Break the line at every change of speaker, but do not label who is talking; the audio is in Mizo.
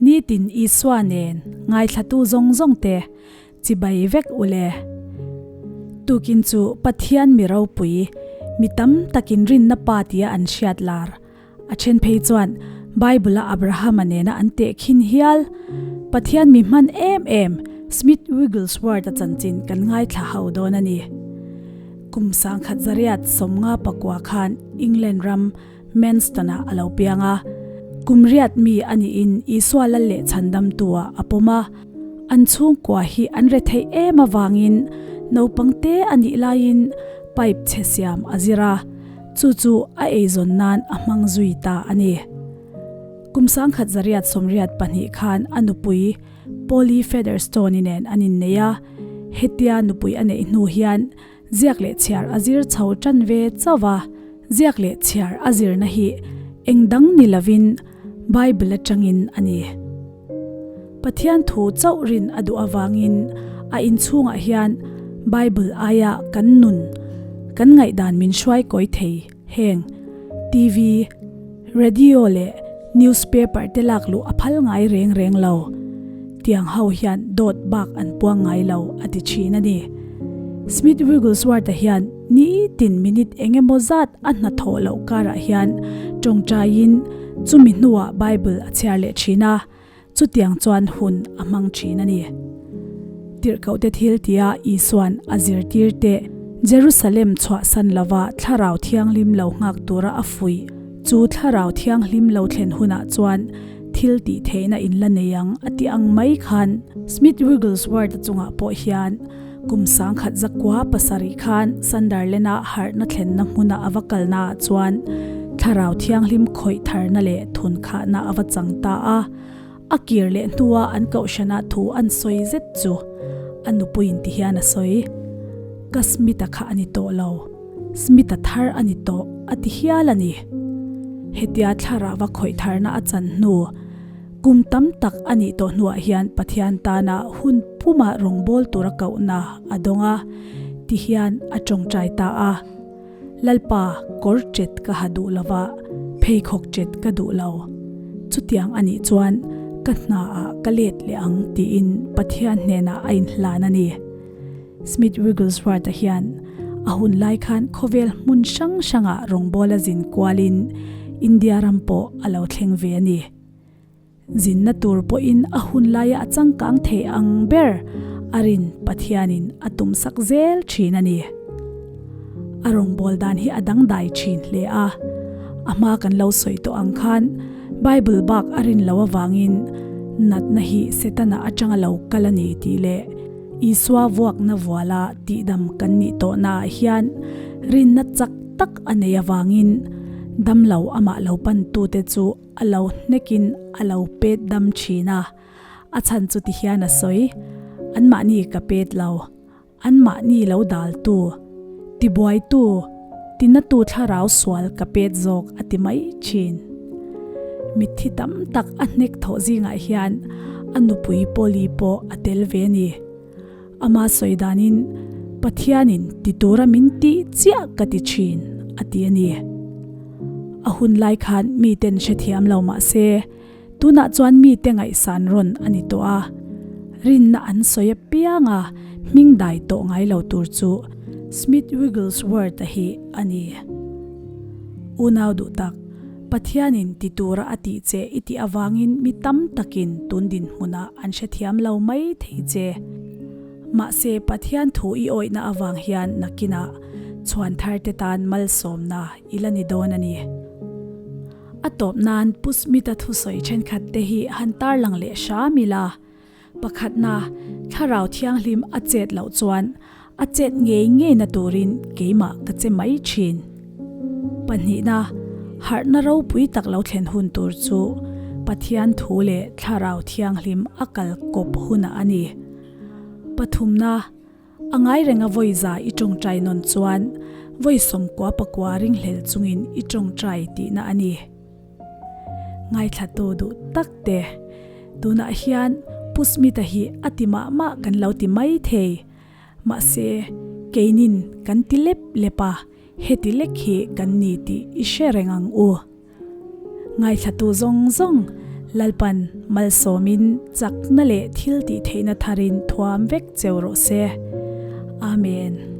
Nitin Isua nen ngaithlatu zawng zawng te chibai vek u le. Tukin chu Pathian mi ropui, mi tam takin rinna pa tia an hriat lar. A then phei chuan Bible-a Abrahama nena an tehkhin hial. Pathian mi hman em em Smith Wigglesworth-a chanchin kan ngaithla ho dawn a ni. Kum sangkhat zariat 59 khan England ram Manston-ah a lo piang a. Kum riat mi a niin Isua lal leh chhandamtu-ah a pawm a. An chhungkua hi an re theih em avangin naupang te a nih laiin pipe chhe siam a zir a, chu chu a eizawn nan a hmang zui ta a ni. Kum 1982 khan a nupui Polly Featherstone-i nen an innei a, hetia nupui a neih hnu hian Ziak leh chhiar a zir chho tan ve chauh a, ziak leh chhiar a zirna hi eng dang ni lovin Bible atangin a ni. Pathian thu chauh rin a duh avangin a inchhungah hian Bible aia kan nun, kan ngaihdan min hruai kawi thei heng TV, Radio leh newspaper te lak luh a phal ngai reng reng lo. Tiang ho hian dawt bak an puang ngai lo a ti thin a ni. Smith Wigglesworth-a hian nitin minute eng emaw zat a hnathawh loh karah hian tawngtaiin chumi hnuah Bible a chhiar leh thin a, chutiang chuan hun a hmang thin a ni. Tirhkohte thil tia Isua'n a zirtirte Jerusalem chhuahsan lova Thlarau Thianghlim lo nghak tura a fuih chu Thlarau Thianghlim lo thlen hunah chuan thil tih theihna in la nei ang a ti ang mai khan Smith Wigglesworth-a chungah pawh hian kum 1907 khan Sunderland-a harhna thlenna hmuna a va kalnaah chuan Thlarau Thianghlim khawih tharna leh thunkhahna a va chang ta a. A kir leh hnua an kohhrana thu an sawi zet chu a nupuiin ti hian a sawi, Ka Smith-a kha a ni tawh lo, Smith-a thar a ni tawh a ti hial a ni. Hetia thlarava khawih tharna a chan hnu kum tam tak a nih tawh hnuah hian Pathian tana hun puma rawngbâwl tura kohna a dawng a, ti hian a tawngtai ta a. Lalpa, kawr chet ka ha duh lo va, pheikhawk chet ka duh lo. Chutiang a nih chuan ka hnaah ka let leh ang tiin Pathian hnenah a inhlan a ni. Smith Wigglesworth-a hian a hun lai khan khawvel hmun hrang hrangah rawngbawla zin kualin India ram pawh a lo thleng ve a ni. Zinna tur pawhin a hun laia a changkang thei ang ber a rin Pathianin a tumsak zel thin a ni. A rawngbâwl dan hi a dangdai thin hle a. A hma kan lo sawi tawh ang khan Bible bak a rin loh avangin natna hi Setana atanga lo kal a ni tih leh Isua vuakna vuala tihdam kan nih tawhnaah hian rinna chak tak a nei avangin damlo amah lo pantute chu a lo hnekin a lo pet dam thin a, a chhan chu ti hian a sawi, Anmahni ka pet lo, anmahni lo daltu, tibuaitu, tinatu thlarau sual ka pet zawk a ti mai thin. Mitthi tam tak a hnek thawh zingah hian a nupui Polly pawh a tel ve a ni. Ama sawi danin, Pathianin ti tura min tih chiah ka ti thin, a ti a ni. A hun lai khan miten hrethiam lo mah se, tunah chuan mite ngaihsan rawn a ni tawh a. Rinna an sawi apiang a, hming dai tawh ngai lo tur chu Smith Wigglesworth-a hi a ni. Unau duh tak. Pathianin ti tura a tih che i tih avangin mi tam takin tun dinhmunah an hrethiam lo mai thei che. Mahse, Pathian thu i awihna avang hian nakinah chhuan tharte tan malsawmna i la ni dawn a ni. A tawp nan Pu Smith-a thusawi thenkhat te hi han tarlang leh hram ila. Pakhatna, Thlarau Thianghlim a chet loh chuan a chet ngei ngeina turin keimah ka che mai thin. Pahnihna, Harhna ropui tak lo thlen hun tur chu Pathian thu leh Thlarau Thianghlim a kal kawp hunah a ni. Pathumna, A ngai renga vawi za i tawngtai nawn chuan vawi 99 ringhlel chungin i tawngtai tihna a ni. Ngaithlatu duh tak te, tunah hian Pu Smith-a hi a ti mah mah kan lo ti mai thei. Mahse, keinin kan ti lep lep a, heti lek hi kan ni tih i hre reng ang u. Ngaithlatu zawng zawng Lalpan malsawmin chakna leh thil tih theihna tharin thuam vek cheu rawh se. Amen.